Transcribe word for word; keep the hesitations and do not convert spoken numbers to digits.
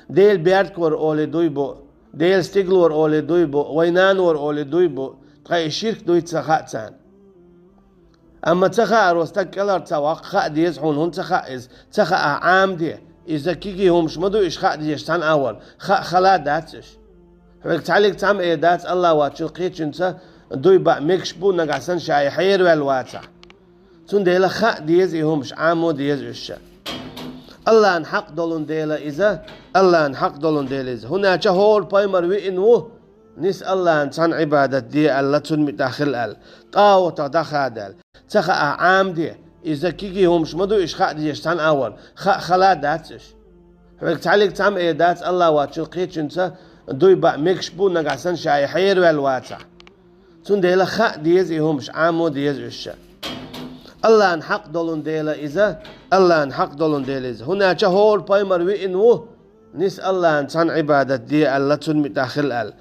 Дела бертвор олий дуй бу, Дела стиглор олий дуй бу, вай нанор олий дуй бу, ткъа и ширк дуй ца хаьа царна. Амма ца хаарца стаг кӀелхьара ца ваккха, хаа деза хьуна, хӀунда ца хаьа иза, ца хаа Ӏамаде. Иза кегий хӀумаш ма ду, уж хаа дезаш цхьана агӀор, хаа хала дац уж. Хьоьга цхьаллиг цхьамма эр дац АллахӀ воацачул, кхечуьнца дуй баа мегаш бу, нагахь санна ша и хьераваьлла вацахь. Цундела хаа деза и хӀумаш, Ӏамо деза уж ша. АллахӀан хьакъ долун дела иза, АллахӀан хьакъ долун дела иза. ХӀунда аьлча хӀора пайхамар веана ву, нийса АллахӀан цхьанна Ӏибадат де аьлла, цунна муьтӀахь хила аьлла, тӀагӀутах дӀахадаьлла. Ца хаа Ӏамаде, иза кегий хӀумаш ма ду, уж хаа дезаш цхьана агӀор, хаа хала дац уж. Хьоьга цхьаллиг цхьамма эр дац АллахӀ воацачул, кхечуьнца дуй баа мегаш бу, нагахь санна ша и хьераваьлла вацахь. Цундела хаа деза и хӀумаш, Ӏамо деза уж ша. АллахӀан хьакъ долун дела иза, АллахӀан хьакъ долун дела иза. ХӀунда аьлча хӀора пайхамар веана ву, нийса АллахӀан цхьанна Ӏибадат де аьлла, цунна муьтӀахь хила аьлла.